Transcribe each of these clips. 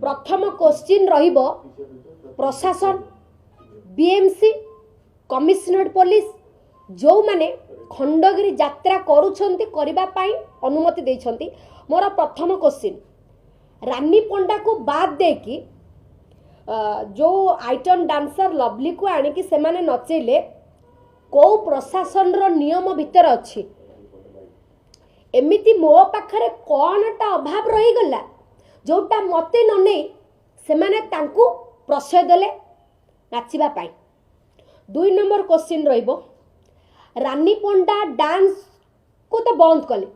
ପ୍ରଥମ କୋଶ୍ଚିନ୍ ରହିବ ପ୍ରଶାସନ, ବିଏମସି, କମିଶନରେଟ ପୋଲିସ, ଯେଉଁମାନେ ଖଣ୍ଡଗିରି ଯାତ୍ରା କରୁଛନ୍ତି, କରିବା ପାଇଁ ଅନୁମତି ଦେଇଛନ୍ତି। ମୋର ପ୍ରଥମ କୋଶ୍ଚିନ୍, ରାନୀ ପଣ୍ଡାକୁ ବାଦ ଦେଇକି ଯେଉଁ ଆଇଟମ୍ ଡାନ୍ସର ଲଭଲିକୁ ଆଣିକି ସେମାନେ ନଚେଇଲେ, କେଉଁ ପ୍ରଶାସନର ନିୟମ ଭିତରେ ଅଛି? ଏମିତି ମୋ ପାଖରେ କ'ଣଟା ଅଭାବ ରହିଗଲା, ଯେଉଁଟା ମୋତେ ନ ନେଇ ସେମାନେ ତାଙ୍କୁ ପ୍ରଶ୍ରୟ ଦେଲେ ନାଚିବା ପାଇଁ? ଦୁଇ ନମ୍ବର କୋଶ୍ଚିନ୍ ରହିବ, ରାନୀ ପଣ୍ଡା ଡାନ୍ସକୁ ତ ବନ୍ଦ କଲେ,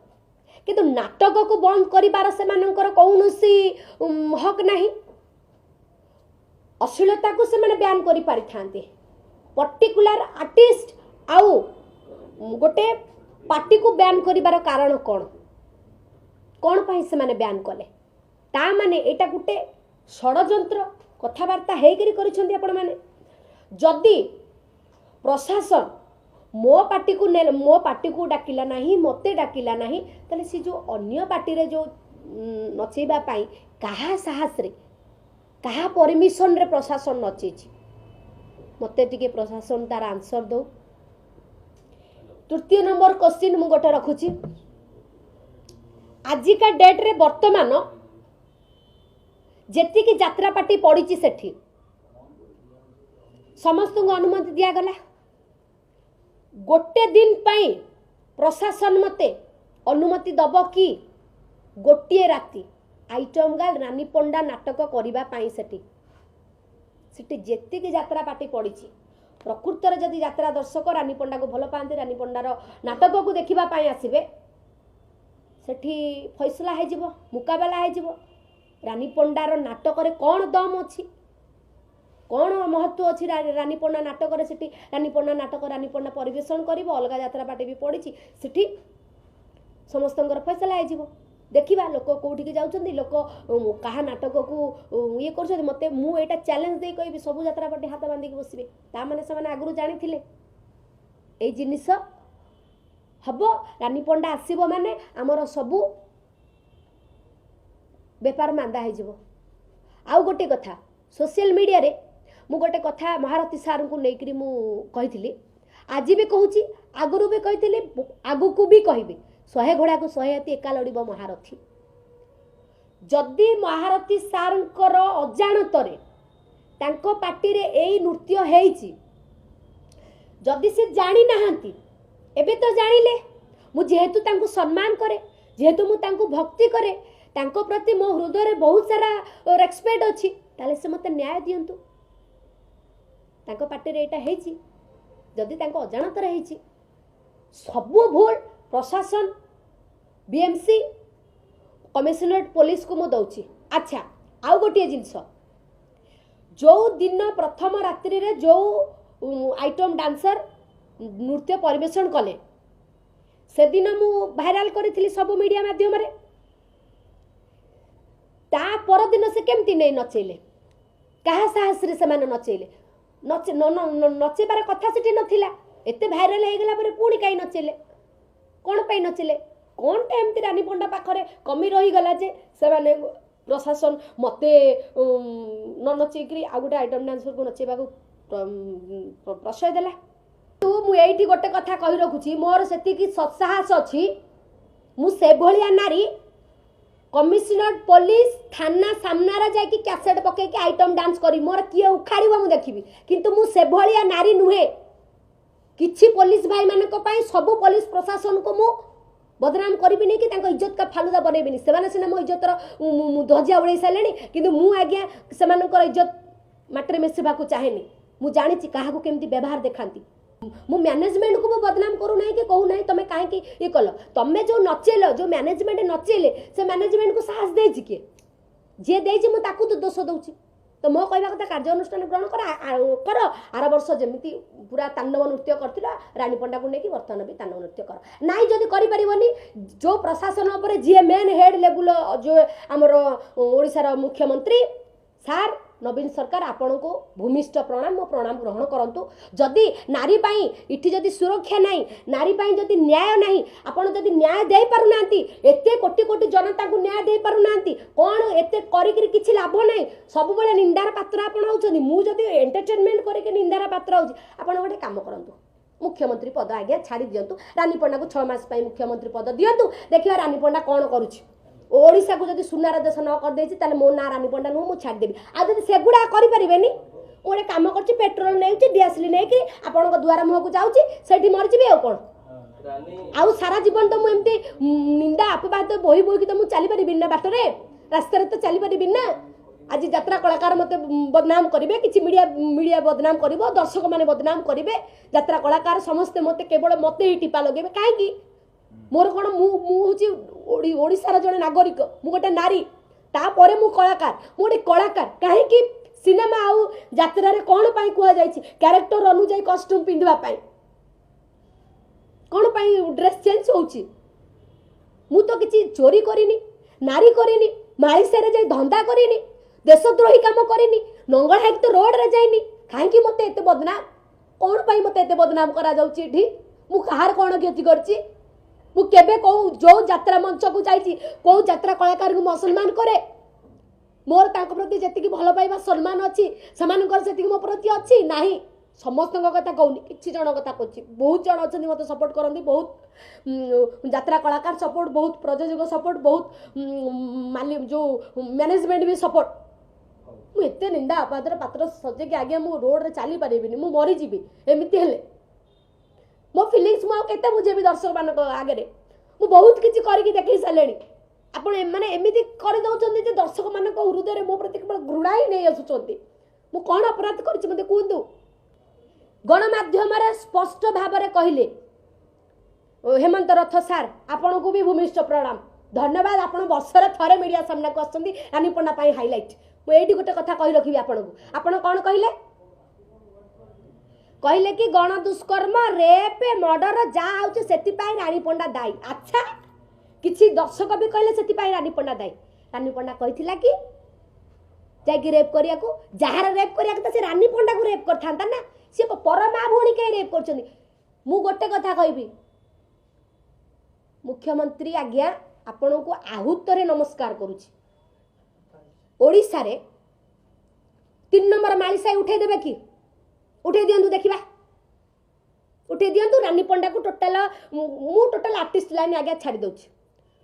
କିନ୍ତୁ ନାଟକକୁ ବନ୍ଦ କରିବାର ସେମାନଙ୍କର କୌଣସି ହକ୍ ନାହିଁ। ଅଶ୍ଳୀଳତାକୁ ସେମାନେ ବ୍ୟାନ୍ କରିପାରିଥାନ୍ତେ। ପର୍ଟିକୁଲାର ଆର୍ଟିଷ୍ଟ ଆଉ ଗୋଟେ ପାର୍ଟିକୁ ବ୍ୟାନ୍ କରିବାର କାରଣ କ'ଣ? କ'ଣ ପାଇଁ ସେମାନେ ବ୍ୟାନ୍ କଲେ? ତା ମାନେ ଏଇଟା ଗୋଟେ ଷଡ଼ଯନ୍ତ୍ର, କଥାବାର୍ତ୍ତା ହେଇକରି କରିଛନ୍ତି ଆପଣମାନେ। ଯଦି ପ୍ରଶାସନ ମୋ ପାର୍ଟିକୁ ନେଲେ, ମୋ ପାର୍ଟିକୁ ଡାକିଲା ନାହିଁ, ମୋତେ ଡାକିଲା ନାହିଁ, ତାହେଲେ ସେ ଯେଉଁ ଅନ୍ୟ ପାର୍ଟିରେ ଯେଉଁ ନଚେଇବା ପାଇଁ କାହା ସାହସରେ, କାହା ପରମିସନରେ ପ୍ରଶାସନ ନଚେଇଛି? ମୋତେ ଟିକେ ପ୍ରଶାସନ ତାର ଆନ୍ସର ଦଉ। ତୃତୀୟ ନମ୍ବର କୋଶ୍ଚିନ୍ ମୁଁ ଗୋଟେ ରଖୁଛି। ଆଜିକା ଡେଟ୍ରେ ବର୍ତ୍ତମାନ ଯେତିକି ଯାତ୍ରା ପାର୍ଟି ପଡ଼ିଛି, ସେଠି ସମସ୍ତଙ୍କୁ ଅନୁମତି ଦିଆଗଲା। ଗୋଟେ ଦିନ ପାଇଁ ପ୍ରଶାସନ ମୋତେ ଅନୁମତି ଦବ କି, ଗୋଟିଏ ରାତି ଆଇଟମ୍ ଗାର୍ଲ ରାନୀ ପଣ୍ଡା ନାଟକ କରିବା ପାଇଁ? ସେଠି ଯେତିକି ଯାତ୍ରା ପାର୍ଟି ପଡ଼ିଛି, ପ୍ରକୃତରେ ଯଦି ଯାତ୍ରା ଦର୍ଶକ ରାନୀ ପଣ୍ଡାକୁ ଭଲ ପାଆନ୍ତି, ରାନୀ ପଣ୍ଡାର ନାଟକକୁ ଦେଖିବା ପାଇଁ ଆସିବେ, ସେଠି ଫଇସଲା ହେଇଯିବ, ମୁକାବିଲା ହେଇଯିବ। ରାନୀ ପଣ୍ଡାର ନାଟକରେ କ'ଣ ଦମ୍ ଅଛି, କ'ଣ ମହତ୍ଵ ଅଛି ରାନୀ ପଣ୍ଡା ନାଟକରେ? ସେଠି ରାନୀ ପଣ୍ଡା ନାଟକ ରାନୀ ପଣ୍ଡା ପରିବେଷଣ କରିବ। ଅଲଗା ଯାତ୍ରା ପାର୍ଟି ବି ପଡ଼ିଛି, ସେଠି ସମସ୍ତଙ୍କର ଫଇସଲା ହେଇଯିବ। ଦେଖିବା ଲୋକ କେଉଁଠିକି ଯାଉଛନ୍ତି, ଲୋକ କାହା ନାଟକକୁ ଇଏ କରୁଛନ୍ତି। ମୋତେ ମୁଁ ଏଇଟା ଚ୍ୟାଲେଞ୍ଜ ଦେଇ କହିବି, ସବୁ ଯାତ୍ରା ପାର୍ଟି ହାତ ବାନ୍ଧିକି ବସିବେ। ତା ମାନେ ସେମାନେ ଆଗରୁ ଜାଣିଥିଲେ ଏଇ ଜିନିଷ ହବ। ରାନୀ ପଣ୍ଡା ଆସିବ ମାନେ ଆମର ସବୁ ବେପାର ମାନ୍ଦା ହେଇଯିବ। ଆଉ ଗୋଟେ କଥା, ସୋସିଆଲ ମିଡ଼ିଆରେ ମୁଁ ଗୋଟେ କଥା ମହାରଥୀ ସାର୍ଙ୍କୁ ନେଇକରି ମୁଁ କହିଥିଲି, ଆଜି ବି କହୁଛି, ଆଗରୁ ବି କହିଥିଲି, ଆଗକୁ ବି କହିବି, 100 ଘୋଡ଼ାକୁ 100 ହାତୀ, ଏକା ଲଢ଼ିବ ମହାରଥୀ। ଯଦି ମହାରଥୀ ସାର୍ଙ୍କର ଅଜାଣତରେ ତାଙ୍କ ପାର୍ଟିରେ ଏଇ ନୃତ୍ୟ ହେଇଛି, ଯଦି ସେ ଜାଣିନାହାନ୍ତି, ଏବେ ତ ଜାଣିଲେ। ମୁଁ ଯେହେତୁ ତାଙ୍କୁ ସମ୍ମାନ କରେ, ଯେହେତୁ ମୁଁ ତାଙ୍କୁ ଭକ୍ତି କରେ, ତାଙ୍କ ପ୍ରତି ମୋ ହୃଦୟରେ ବହୁତ ସାରା ରେସପେକ୍ଟ ଅଛି, ତାହେଲେ ସେ ମୋତେ ନ୍ୟାୟ ଦିଅନ୍ତୁ। ତାଙ୍କ ପାର୍ଟିରେ ଏଇଟା ହେଇଛି, ଯଦି ତାଙ୍କ ଅଜାଣତରେ ହେଇଛି, ସବୁ ଭୁଲ ପ୍ରଶାସନ, ବିଏମସି, କମିଶନରେଟ ପୋଲିସକୁ ମୁଁ ଦେଉଛି। ଆଚ୍ଛା, ଆଉ ଗୋଟିଏ ଜିନିଷ, ଯେଉଁ ଦିନ ପ୍ରଥମ ରାତ୍ରିରେ ଯେଉଁ ଆଇଟମ୍ ଡାନ୍ସର ନୃତ୍ୟ ପରିବେଷଣ କଲେ, ସେଦିନ ମୁଁ ଭାଇରାଲ କରିଥିଲି ସବୁ ମିଡ଼ିଆ ମାଧ୍ୟମରେ। ତା ପରଦିନ ସେ କେମିତି ନେଇ ନଚେଇଲେ? କାହା ସାହସରେ ସେମାନେ ନଚେଇଲେ? ନଚେଇବାର କଥା ସେଠି ନଥିଲା। ଏତେ ଭାଇରାଲ ହେଇଗଲା ପରେ ପୁଣି କାହିଁ ନଚେଇଲେ? କ'ଣ ପାଇଁ ନଚେଇଲେ? କ'ଣଟା ଏମିତି ରାନୀ ପଣ୍ଡା ପାଖରେ କମି ରହିଗଲା ଯେ ସେମାନେ ପ୍ରଶାସନ ମୋତେ ନ ନଚେଇକିରି ଆଉ ଗୋଟେ ଆଇଟମ୍ ଡାନ୍ସରକୁ ନଚେଇବାକୁ ପ୍ରଶ୍ରୟ ଦେଲା? ତୁ ମୁଁ ଏଇଠି ଗୋଟେ କଥା କହି ରଖୁଛି, ମୋର ସେତିକି ସତ୍ସାହସ ଅଛି। ମୁଁ ସେଭଳିଆ ନାରୀ, କମିଶନର ପୋଲିସ ଥାନା ସାମ୍ନାରେ ଯାଇକି କ୍ୟାସେଟ୍ ପକେଇକି ଆଇଟମ୍ ଡାନ୍ସ କରିବି, ମୋର କିଏ ଉଖାଡ଼ିବ ମୁଁ ଦେଖିବି। କିନ୍ତୁ ମୁଁ ସେଭଳିଆ ନାରୀ ନୁହେଁ। କିଛି ପୋଲିସ ଭାଇମାନଙ୍କ ପାଇଁ ସବୁ ପୋଲିସ ପ୍ରଶାସନକୁ ମୁଁ ବଦନାମ କରିବିନି କି ତାଙ୍କ ଇଜ୍ଜତ କା ଫାଲୁଦା ବନେଇବିନି। ସେମାନେ ସିନା ମୋ ଇଜ୍ଜତର ଧଜିଆ ଉଡ଼େଇ ସାରିଲେଣି, କିନ୍ତୁ ମୁଁ ଆଜ୍ଞା ସେମାନଙ୍କର ଇଜ୍ଜତ ମାଟିରେ ମିଶିବାକୁ ଚାହେଁନି। ମୁଁ ଜାଣିଛି କାହାକୁ କେମିତି ବ୍ୟବହାର ଦେଖାନ୍ତି। ମୁଁ ମ୍ୟାନେଜମେଣ୍ଟକୁ ମୁଁ ବଦନାମ କରୁନାହିଁ କି କହୁନାହିଁ ତମେ କାହିଁକି ଇଏ କଲ। ତମେ ଯେଉଁ ନଚେଇଲ, ଯେଉଁ ମ୍ୟାନେଜମେଣ୍ଟ ନଚେଇଲେ, ସେ ମ୍ୟାନେଜମେଣ୍ଟକୁ ସାହସ ଦେଇଛି କିଏ? ଯିଏ ଦେଇଛି, ମୁଁ ତାକୁ ତ ଦୋଷ ଦେଉଛି। ତ ମୋ କହିବା କଥା, କାର୍ଯ୍ୟାନୁଷ୍ଠାନ ଗ୍ରହଣ କର କର। ଆର ବର୍ଷ ଯେମିତି ପୁରା ତାଣ୍ଡବ ନୃତ୍ୟ କରିଥିଲ ରାଣୀ ପଣ୍ଡାକୁ ନେଇକି, ବର୍ତ୍ତମାନ ବି ତାଣ୍ଡବ ନୃତ୍ୟ କର। ନାଇଁ, ଯଦି କରିପାରିବନି, ଯେଉଁ ପ୍ରଶାସନ ଉପରେ ଯିଏ ମେନ୍ ହେଡ୍ ଲେବୁଲ, ଯେଉଁ ଆମର ଓଡ଼ିଶାର ମୁଖ୍ୟମନ୍ତ୍ରୀ ସାର୍ ନବୀନ ସରକାର ଆପଣଙ୍କୁ ଭୂମିଷ୍ଠ ପ୍ରଣାମ, ମୋ ପ୍ରଣାମ ଗ୍ରହଣ କରନ୍ତୁ। ଯଦି ନାରୀ ପାଇଁ ଏଠି ଯଦି ସୁରକ୍ଷା ନାହିଁ, ନାରୀ ପାଇଁ ଯଦି ନ୍ୟାୟ ନାହିଁ, ଆପଣ ଯଦି ନ୍ୟାୟ ଦେଇପାରୁନାହାନ୍ତି, ଏତେ କୋଟି କୋଟି ଜନତାଙ୍କୁ ନ୍ୟାୟ ଦେଇପାରୁନାହାନ୍ତି, କ'ଣ ଏତେ କରିକିରି କିଛି ଲାଭ ନାହିଁ? ସବୁବେଳେ ନିନ୍ଦାର ପାତ୍ର ଆପଣ ହେଉଛନ୍ତି। ମୁଁ ଯଦି ଏଣ୍ଟରଟେନମେଣ୍ଟ କରିକି ନିନ୍ଦାର ପାତ୍ର ହେଉଛି, ଆପଣ ଗୋଟେ କାମ କରନ୍ତୁ, ମୁଖ୍ୟମନ୍ତ୍ରୀ ପଦ ଆଜ୍ଞା ଛାଡ଼ି ଦିଅନ୍ତୁ। ରାନୀ ପଣ୍ଡାକୁ 6 ମାସ ପାଇଁ ମୁଖ୍ୟମନ୍ତ୍ରୀ ପଦ ଦିଅନ୍ତୁ, ଦେଖିବା ରାନୀ ପଣ୍ଡା କ'ଣ କରୁଛି। ଓଡ଼ିଶାକୁ ଯଦି ସୁନାର ଦେଶ ନ କରିଦେଇଛି, ତାହେଲେ ମୋ ନାଁ ରାନୀ ପଣ୍ଡା ନୁହଁ, ମୁଁ ଛାଡ଼ିଦେବି। ଆଉ ଯଦି ସେଗୁଡ଼ା କରିପାରିବେନି, ମୁଁ ଗୋଟେ କାମ କରୁଛି, ପେଟ୍ରୋଲ ନେଉଛି, ଡିଆସିଲି ନେଇକି ଆପଣଙ୍କ ଦୁଆର ମୁହଁକୁ ଯାଉଛି, ସେଠି ମରିଯିବି, ଆଉ କ'ଣ? ଆଉ ସାରା ଜୀବନ ତ ମୁଁ ଏମିତି ନିନ୍ଦା ଅପବାଦ ବୋହି ବୋହିକି ତ ମୁଁ ଚାଲିପାରିବିନି ନା, ବାଟରେ ରାସ୍ତାରେ ତ ଚାଲିପାରିବିନି ନା। ଆଜି ଯାତ୍ରା କଳାକାର ମୋତେ ବଦନାମ କରିବେ, କିଛି ମିଡ଼ିଆ ବଦନାମ କରିବ, ଦର୍ଶକମାନେ ବଦନାମ କରିବେ, ଯାତ୍ରା କଳାକାର ସମସ୍ତେ ମୋତେ, କେବଳ ମୋତେ ହିଁ ଟିପା ଲଗେଇବେ। କାହିଁକି? ମୋର କ'ଣ? ମୁଁ ହେଉଛି ଓଡ଼ିଶାର ଜଣେ ନାଗରିକ, ମୁଁ ଗୋଟେ ନାରୀ, ତାପରେ ମୁଁ କଳାକାର। ମୁଁ ଗୋଟେ କଳାକାର, କାହିଁକି ସିନେମା ଆଉ ଯାତ୍ରାରେ କ'ଣ ପାଇଁ କୁହାଯାଇଛି କ୍ୟାରେକ୍ଟର ଅନୁଯାୟୀ କଷ୍ଟ୍ୟୁମ୍ ପିନ୍ଧିବା ପାଇଁ? କ'ଣ ପାଇଁ ଡ୍ରେସ୍ ଚେଞ୍ଜ ହେଉଛି? ମୁଁ ତ କିଛି ଚୋରି କରିନି, ନାରୀ କରିନି, ମାଳିସାରେ ଯାଇ ଧନ୍ଦା କରିନି, ଦେଶଦ୍ରୋହୀ କାମ କରିନି, ନଙ୍ଗଳା ହେଇକି ତ ରୋଡ଼ରେ ଯାଇନି। କାହିଁକି ମୋତେ ଏତେ ବଦନାମ? କ'ଣ ପାଇଁ ମୋତେ ଏତେ ବଦନାମ କରାଯାଉଛି ଏଠି? ମୁଁ କାହାର କ'ଣ କ୍ଷତି କରିଛି? ମୁଁ କେବେ କେଉଁ ଯେଉଁ ଯାତ୍ରା ମଞ୍ଚକୁ ଯାଇଛି, କେଉଁ ଯାତ୍ରା କଳାକାରଙ୍କୁ ମୁଁ ଅସମ୍ମାନ କରେ? ମୋର ତାଙ୍କ ପ୍ରତି ଯେତିକି ଭଲ ପାଇବା ସମ୍ମାନ ଅଛି, ସେମାନଙ୍କର ସେତିକି ମୋ ପ୍ରତି ଅଛି ନାହିଁ? ସମସ୍ତଙ୍କ କଥା କହୁନି, କିଛି ଜଣ କଥା କହୁଛି। ବହୁତ ଜଣ ଅଛନ୍ତି ମୋତେ ସପୋର୍ଟ କରନ୍ତି, ବହୁତ ଯାତ୍ରା କଳାକାର ସପୋର୍ଟ, ବହୁତ ପ୍ରଯୋଜକ ସପୋର୍ଟ, ବହୁତ ମାଲି ଯେଉଁ ମ୍ୟାନେଜମେଣ୍ଟ ବି ସପୋର୍ଟ। ମୁଁ ଏତେ ନିନ୍ଦା ଅପବାଦର ପାତ୍ର ସଜେଇକି ଆଜ୍ଞା ମୁଁ ରୋଡ଼ରେ ଚାଲିପାରିବିନି, ମୁଁ ମରିଯିବି ଏମିତି ହେଲେ। ମୋ ଫିଲିଙ୍ଗସ୍ ମୁଁ ଆଉ କେତେ ବୁଝେଇବି ଦର୍ଶକମାନଙ୍କ ଆଗରେ? ମୁଁ ବହୁତ କିଛି କରିକି ଦେଖେଇ ସାରିଲେଣି। ଆପଣ ଏମାନେ ଏମିତି କରିଦେଉଛନ୍ତି ଯେ ଦର୍ଶକମାନଙ୍କ ହୃଦୟରେ ମୋ ପ୍ରତି କେବଳ ଘୃଣା ହିଁ ନେଇ ଆସୁଛନ୍ତି। ମୁଁ କ'ଣ ଅପରାଧ କରିଛି ମୋତେ କୁହନ୍ତୁ। ଗଣମାଧ୍ୟମରେ ସ୍ପଷ୍ଟ ଭାବରେ କହିଲେ ହେମନ୍ତ ରଥ ସାର୍, ଆପଣଙ୍କୁ ବି ଭୂମିଷ୍ଠ ପ୍ରଣାମ, ଧନ୍ୟବାଦ। ଆପଣ ବର୍ଷରେ ଥରେ ମିଡ଼ିଆ ସାମ୍ନାକୁ ଆସୁଛନ୍ତି ରାନୀ ପଣ୍ଡା ପାଇଁ ହାଇଲାଇଟ୍। ମୁଁ ଏଇଠି ଗୋଟେ କଥା କହି ରଖିବି ଆପଣଙ୍କୁ। ଆପଣ କ'ଣ କହିଲେ? କହିଲେ କି ଗଣଦୁଷ୍କର୍ମ, ରେପ୍, ମର୍ଡର ଯାହା ହେଉଛି ସେଥିପାଇଁ ରାଣୀ ପଣ୍ଡା ଦାୟୀ। ଆଚ୍ଛା, କିଛି ଦର୍ଶକ ବି କହିଲେ ସେଥିପାଇଁ ରାନୀ ପଣ୍ଡା ଦାୟୀ। ରାନୀ ପଣ୍ଡା କହିଥିଲା କି ଯାଇକି ରେପ୍ କରିବାକୁ? ଯାହାର ରେପ୍ କରିବାକୁ ତ ସେ ରାନୀ ପଣ୍ଡାକୁ ରେପ୍ କରିଥାନ୍ତା ନା, ସିଏ ପର ମା ଭଉଣୀ କାହିଁ ରେପ୍ କରୁଛନ୍ତି? ମୁଁ ଗୋଟେ କଥା କହିବି ମୁଖ୍ୟମନ୍ତ୍ରୀ ଆଜ୍ଞା, ଆପଣଙ୍କୁ ଆହୁତରେ ନମସ୍କାର କରୁଛି। ଓଡ଼ିଶାରେ 3 ନମ୍ବର ମାଳିସାହି ଉଠେଇ ଦେବେ କି? ଉଠେଇ ଦିଅନ୍ତୁ, ଦେଖିବା, ଉଠେଇ ଦିଅନ୍ତୁ। ରାନୀ ପଣ୍ଡାକୁ ଟୋଟାଲ, ମୁଁ ଟୋଟାଲ ଆର୍ଟିଷ୍ଟ ଲାଇନ୍ ଆଜ୍ଞା ଛାଡ଼ି ଦେଉଛି,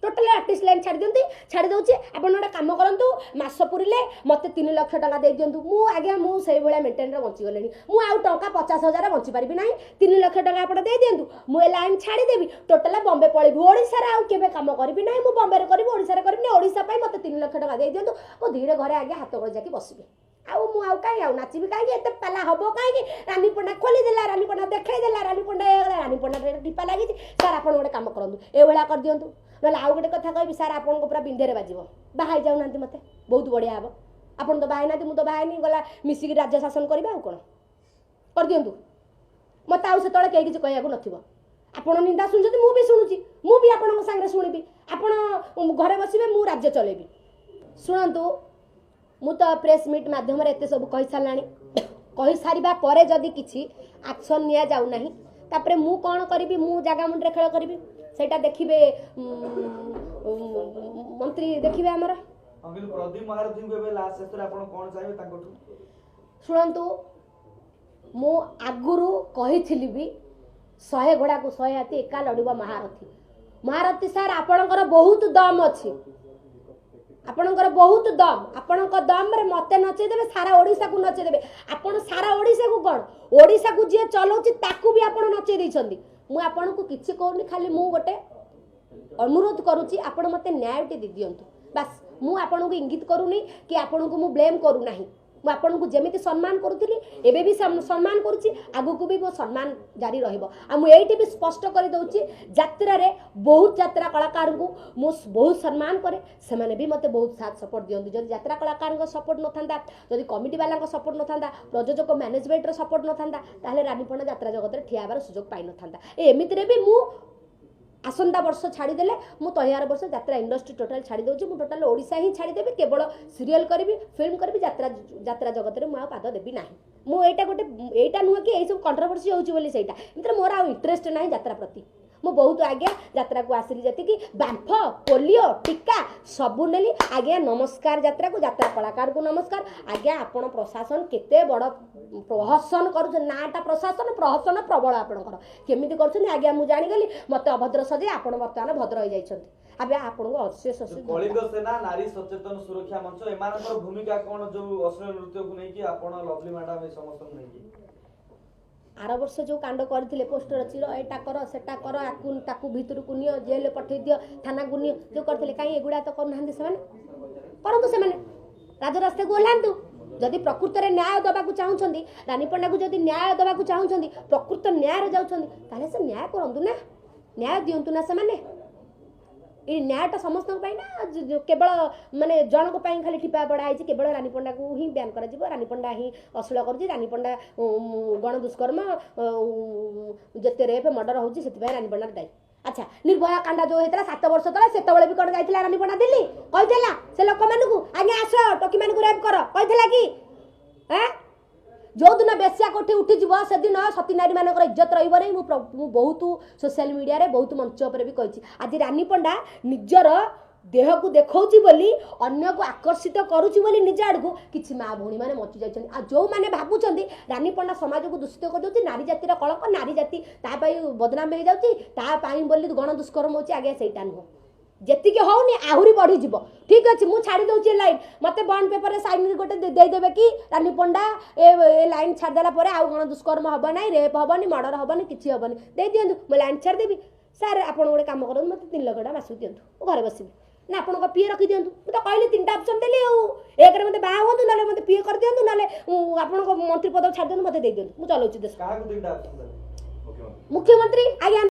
ଟୋଟାଲ ଆର୍ଟିଷ୍ଟ ଲାଇନ୍ ଛାଡ଼ି ଦିଅନ୍ତି, ଛାଡ଼ି ଦେଉଛି। ଆପଣ ଗୋଟେ କାମ କରନ୍ତୁ, ମାସ ପୁରିଲେ ମୋତେ 3 ଲକ୍ଷ ଟଙ୍କା ଦେଇଦିଅନ୍ତୁ। ମୁଁ ଆଜ୍ଞା ମୁଁ ସେଇଭଳିଆ ମେଣ୍ଟେନରେ ବଞ୍ଚିଗଲେଣି, ମୁଁ ଆଉ ଟଙ୍କା 50,000 ବଞ୍ଚିପାରିବି ନାହିଁ। 3 ଲକ୍ଷ ଟଙ୍କା ଆପଣ ଦେଇଦିଅନ୍ତୁ, ମୁଁ ଏ ଲାଇନ୍ ଛାଡ଼ିଦେବି, ଟୋଟାଲ ବମ୍ବେ ପଳେଇବି। ଓଡ଼ିଶାରେ ଆଉ କେବେ କାମ କରିବି ନାହିଁ। ମୁଁ ବମ୍ବେରେ କରିବି, ଓଡ଼ିଶାରେ କରିବିନି। ଓଡ଼ିଶା ପାଇଁ ମୋତେ 3 ଲକ୍ଷ ଟଙ୍କା ଦେଇଦିଅନ୍ତୁ, ମୁଁ ଧୀରେ ଘରେ ଆଜ୍ଞା ହାତ ଗୋଡ଼ ଯାଇକି ବସିବି। ଆଉ ମୁଁ ଆଉ କାହିଁ ଆଉ ନାଚିବି କାହିଁକି? ଏତେ ପାଲା ହବ କାହିଁକି? ରାନୀ ପଣ୍ଡା ଖୋଲିଦେଲା, ରାନୀ ପଣ୍ଡା ଦେଖେଇ ଦେଲା, ରାନୀ ପଣ୍ଡା ହେଇଗଲା, ରାନୀ ପଣ୍ଡା ଟିପା ଲାଗିଛି। ସାର୍, ଆପଣ ଗୋଟେ କାମ କରନ୍ତୁ, ଏଇଭଳିଆ କରିଦିଅନ୍ତୁ। ନହେଲେ ଆଉ ଗୋଟେ କଥା କହିବି ସାର୍, ଆପଣଙ୍କ ପୁରା ବିନ୍ଧେରେ ବାଜିବ। ବାହା ହେଇଯାଉନାହାନ୍ତି ମୋତେ, ବହୁତ ବଢ଼ିଆ ହବ। ଆପଣ ତ ବାହା ହେଇନାହାନ୍ତି, ମୁଁ ତ ବାହା ହେଇନି, ଗଲା ମିଶିକି ରାଜ୍ୟ ଶାସନ କରିବା, ଆଉ କ'ଣ? କରିଦିଅନ୍ତୁ ମୋତେ, ଆଉ ସେତେବେଳେ କେହି କିଛି କହିବାକୁ ନଥିବ। ଆପଣ ନିନ୍ଦା ଶୁଣୁଛନ୍ତି, ମୁଁ ବି ଶୁଣୁଛି, ମୁଁ ବି ଆପଣଙ୍କ ସାଙ୍ଗରେ ଶୁଣିବି। ଆପଣ ଘରେ ବସିବେ, ମୁଁ ରାଜ୍ୟ ଚଲେଇବି। ଶୁଣନ୍ତୁ, ମୁଁ ତ ପ୍ରେସ୍ ମିଟ୍ ମାଧ୍ୟମରେ ଏତେ ସବୁ କହିସାରିଲାଣି। କହିସାରିବା ପରେ ଯଦି କିଛି ଆକ୍ସନ୍ ନିଆଯାଉନାହିଁ, ତାପରେ ମୁଁ କ'ଣ କରିବି? ମୁଁ ଜାଗା ମୁଣ୍ଡରେ ଖେଳ କରିବି? ସେଇଟା ଦେଖିବେ ମନ୍ତ୍ରୀ, ଦେଖିବେ ଆମର। ଶୁଣନ୍ତୁ, ମୁଁ ଆଗରୁ କହିଥିଲି ବି, 100 ଘୋଡ଼ାକୁ 100 ହାତୀ, ଏକା ଲଢ଼ିବ ମହାରଥୀ। ମହାରଥୀ ସାର୍, ଆପଣଙ୍କର ବହୁତ ଦମ୍ ଅଛି, ଆପଣଙ୍କର ବହୁତ ଦମ୍। ଆପଣଙ୍କ ଦମ୍ରେ ମୋତେ ନଚେଇ ଦେବେ, ସାରା ଓଡ଼ିଶାକୁ ନଚେଇ ଦେବେ ଆପଣ। ସାରା ଓଡ଼ିଶାକୁ କ'ଣ, ଓଡ଼ିଶାକୁ ଯିଏ ଚଲାଉଛି ତାକୁ ବି ଆପଣ ନଚେଇ ଦେଇଛନ୍ତି। ମୁଁ ଆପଣଙ୍କୁ କିଛି କହୁନି, ଖାଲି ମୁଁ ଗୋଟେ ଅନୁରୋଧ କରୁଛି, ଆପଣ ମୋତେ ନ୍ୟାୟଟି ଦେଇ ଦିଅନ୍ତୁ, ବାସ୍। ମୁଁ ଆପଣଙ୍କୁ ଇଙ୍ଗିତ କରୁନି କି ଆପଣଙ୍କୁ ମୁଁ ବ୍ଲେମ୍ କରୁନାହିଁ। ମୁଁ ଆପଣଙ୍କୁ ଯେମିତି ସମ୍ମାନ କରୁଥିଲି, ଏବେ ବି ସମ୍ମାନ କରୁଛି, ଆଗକୁ ବି ମୋ ସମ୍ମାନ ଜାରି ରହିବ। ଆଉ ମୁଁ ଏଇଠି ବି ସ୍ପଷ୍ଟ କରିଦେଉଛି, ଯାତ୍ରାରେ ବହୁତ ଯାତ୍ରା କଳାକାରଙ୍କୁ ମୁଁ ବହୁତ ସମ୍ମାନ କରେ, ସେମାନେ ବି ମୋତେ ବହୁତ ସାଥ ସପୋର୍ଟ ଦିଅନ୍ତି। ଯଦି ଯାତ୍ରା କଳାକାରଙ୍କ ସପୋର୍ଟ ନଥାନ୍ତା, ଯଦି କମିଟି ବାଲାଙ୍କ ସପୋର୍ଟ ନଥାନ୍ତା, ପ୍ରଯୋଜକ ମ୍ୟାନେଜମେଣ୍ଟର ସପୋର୍ଟ ନଥାନ୍ତା, ତାହେଲେ ରାନୀ ପଣ୍ଡା ଯାତ୍ରା ଜଗତରେ ଠିଆ ହେବାର ସୁଯୋଗ ପାଇନଥାନ୍ତା। ଏମିତିରେ ବି ମୁଁ ଆସନ୍ତା ବର୍ଷ ଛାଡ଼ିଦେଲେ ମୁଁ ତହିଁଆର ବର୍ଷ ଯାତ୍ରା ଇଣ୍ଡଷ୍ଟ୍ରି ଟୋଟାଲ୍ ଛାଡ଼ି ଦେଉଛି। ମୁଁ ଟୋଟାଲ୍ ଓଡ଼ିଶା ହିଁ ଛାଡ଼ିଦେବି, କେବଳ ସିରିଏଲ୍ କରିବି, ଫିଲ୍ମ କରିବି। ଯାତ୍ରା ଜଗତରେ ମୁଁ ଆଉ ପାଦ ଦେବି ନାହିଁ। ମୁଁ ଏଇଟା ଗୋଟେ, ଏଇଟା ନୁହେଁ କି ଏଇସବୁ କଣ୍ଟ୍ରୋଭର୍ସି ହେଉଛି ବୋଲି ସେଇଟା, ଏମିତିରେ ମୋର ଆଉ ଇଣ୍ଟରେଷ୍ଟ ନାହିଁ ଯାତ୍ରା ପ୍ରତି। ମୁଁ ବହୁତ ଆଜ୍ଞା ଯାତ୍ରାକୁ ଆସିଲି, ଯେତିକି ବାମ୍ଫ, ପୋଲିଓ ଟୀକା ସବୁ ନେଲି। ଆଜ୍ଞା ନମସ୍କାର ଯାତ୍ରାକୁ, ଯାତ୍ରା କଳାକାରକୁ ନମସ୍କାର। ଆଜ୍ଞା, ଆପଣ ପ୍ରଶାସନ କେତେ ବଡ଼ ପ୍ରହସନ କରୁଛନ୍ତି। ନାଁଟା ପ୍ରଶାସନ, ପ୍ରହସନ ପ୍ରବଳ ଆପଣଙ୍କର। କେମିତି କରୁଛନ୍ତି ଆଜ୍ଞା ମୁଁ ଜାଣିଗଲି। ମୋତେ ଅଭଦ୍ର ସଜେଇ ଆପଣ ବର୍ତ୍ତମାନ ଭଦ୍ର ହେଇଯାଇଛନ୍ତି। ଆବେ ଆପଣଙ୍କୁ ଅଶେଷ ଅଶେଷ ଯୋଉ କଳିଙ୍ଗ ସେନା, ନାରୀ ସଚେତନ ସୁରକ୍ଷା ମଞ୍ଚ, ଏମାନଙ୍କର ଭୂମିକା କଣ, ଯୋଉ ଅଶ୍ଳୀଳ ନୃତ୍ୟକୁ ନେଇକି ଆପଣ, ଲଭଲି ମ୍ୟାଡାମ, ଏ ସମସ୍ତଙ୍କୁ ନେଇକି? ଆର ବର୍ଷ ଯେଉଁ କାଣ୍ଡ କରିଥିଲେ, ପୋଷ୍ଟର ଚିର, ଏଇଟା କର, ସେଟା କର, ଆକୁ ତାକୁ ଭିତରକୁ ନିଅ, ଜେଲ୍ ପଠେଇ ଦିଅ, ଥାନାକୁ ନିଅ, ଯେଉଁ କରିଥିଲେ, କାହିଁ ଏଗୁଡ଼ା ତ କରୁନାହାନ୍ତି ସେମାନେ? କରନ୍ତୁ ସେମାନେ, ରାଜରାସ୍ତାକୁ ଓହ୍ଲାନ୍ତୁ। ଯଦି ପ୍ରକୃତରେ ନ୍ୟାୟ ଦେବାକୁ ଚାହୁଁଛନ୍ତି, ରାନୀ ପଣ୍ଡାକୁ ଯଦି ନ୍ୟାୟ ଦେବାକୁ ଚାହୁଁଛନ୍ତି, ପ୍ରକୃତ ନ୍ୟାୟରେ ଯାଉଛନ୍ତି, ତାହେଲେ ସେ ନ୍ୟାୟ କରନ୍ତୁ ନା, ନ୍ୟାୟ ଦିଅନ୍ତୁ ନା ସେମାନେ। ଏଇ ନ୍ୟାୟଟା ସମସ୍ତଙ୍କ ପାଇଁ ନା କେବଳ ମାନେ ଜଣଙ୍କ ପାଇଁ ଖାଲି ଠିପା ପଡ଼ା ହେଇଛି? କେବଳ ରାନୀ ପଣ୍ଡାକୁ ହିଁ ବ୍ୟାନ୍ କରାଯିବ, ରାନୀ ପଣ୍ଡା ହିଁ ଅଶ୍ଳୀଳ କରୁଛି, ରାନୀ ପଣ୍ଡା ଗଣ ଦୁଷ୍କର୍ମ, ଯେତେ ରେପ୍ ମର୍ଡର ହେଉଛି ସେଥିପାଇଁ ରାନୀ ପଣ୍ଡାର ଦାୟୀ। ଆଚ୍ଛା, ନିର୍ଭୟା କାଣ୍ଡ ଯୋଉ ହେଇଥିଲା 7 ବର୍ଷ ତଳେ, ସେତେବେଳେ ବି କ'ଣ ଯାଇଥିଲା ରାନୀ ପଣ୍ଡା ଦିଲ୍ଲୀ? କହିଥିଲା ସେ ଲୋକମାନଙ୍କୁ, ଆଜ୍ଞା ଆସ ଟୋକିମାନଙ୍କୁ ରେପ୍ କର, କହିଥିଲା କି? ଆଁ ଯୋଉଦିନ ବେଶ୍ୟା କୋଠି ଉଠିଯିବ, ସେଦିନ ସତୀ ନାରୀମାନଙ୍କର ଇଜ୍ଜତ ରହିବ ନାହିଁ। ମୁଁ ବହୁତ ସୋସିଆଲ ମିଡ଼ିଆରେ, ବହୁତ ମଞ୍ଚ ଉପରେ ବି କହିଛି। ଆଜି ରାନୀ ପଣ୍ଡା ନିଜର ଦେହକୁ ଦେଖାଉଛି ବୋଲି, ଅନ୍ୟକୁ ଆକର୍ଷିତ କରୁଛି ବୋଲି ନିଜ ଆଡ଼କୁ କିଛି ମା ଭଉଣୀମାନେ ବଞ୍ଚି ଯାଇଛନ୍ତି। ଆଉ ଯେଉଁମାନେ ଭାବୁଛନ୍ତି ରାନୀ ପଣ୍ଡା ସମାଜକୁ ଦୂଷିତ କରିଦେଉଛି, ନାରୀ ଜାତିର କଳଙ୍କ, ନାରୀ ଜାତି ତା ପାଇଁ ବଦନାମ ହେଇଯାଉଛି, ତା ପାଇଁ ବୋଲି ଗଣ ଦୁଷ୍କର୍ମ ହେଉଛି, ଆଜ୍ଞା ସେଇଟା ନୁହଁ। ଯେତିକି ହଉନି ଆହୁରି ବଢ଼ିଯିବ। ଠିକ୍ ଅଛି, ମୁଁ ଛାଡ଼ି ଦେଉଛି ଏ ଲାଇନ୍। ମୋତେ ବଣ୍ଡ ପେପରରେ ସାଇନ୍ ଗୋଟେ ଦେଇଦେବେ କି ରାନୀ ପଣ୍ଡା ଏ ଏ ଲାଇନ୍ ଛାଡ଼ିଦେଲା ପରେ ଆଉ ଗଣ ଦୁଷ୍କର୍ମ ହେବ ନାହିଁ, ରେପ୍ ହେବନି, ମର୍ଡର ହେବନି, କିଛି ହେବନି? ଦେଇଦିଅନ୍ତୁ, ମୁଁ ଲାଇନ୍ ଛାଡ଼ିଦେବି। ସାର୍, ଆପଣ ଗୋଟେ କାମ କରନ୍ତୁ, ମୋତେ 3 ଲକ୍ଷ ଟଙ୍କା ମାସକୁ ଦିଅନ୍ତୁ, ମୁଁ ଘରେ ବସିବି। ନା ଆପଣଙ୍କ ପିଏ ରଖିଦିଅନ୍ତୁ। ମୁଁ ତ କହିଲି, ତିନିଟା ଅପସନ୍ ଦେଲି। ଆଉ ଏକରେ ମୋତେ ବାହା ହୁଅନ୍ତୁ, ନହେଲେ ମୋତେ ପିଏ କରିଦିଅନ୍ତୁ, ନହେଲେ ଆପଣଙ୍କ ମନ୍ତ୍ରୀ ପଦ ଛାଡ଼ି ଦିଅନ୍ତୁ, ମୋତେ ଦେଇଦିଅନ୍ତୁ, ମୁଁ ଚଲାଉଛି ଦେଶ। କାହାକୁ ତିନିଟା ଅପସନ ଦେଲେ? ମୁଖ୍ୟମନ୍ତ୍ରୀ ଆଜ୍ଞା।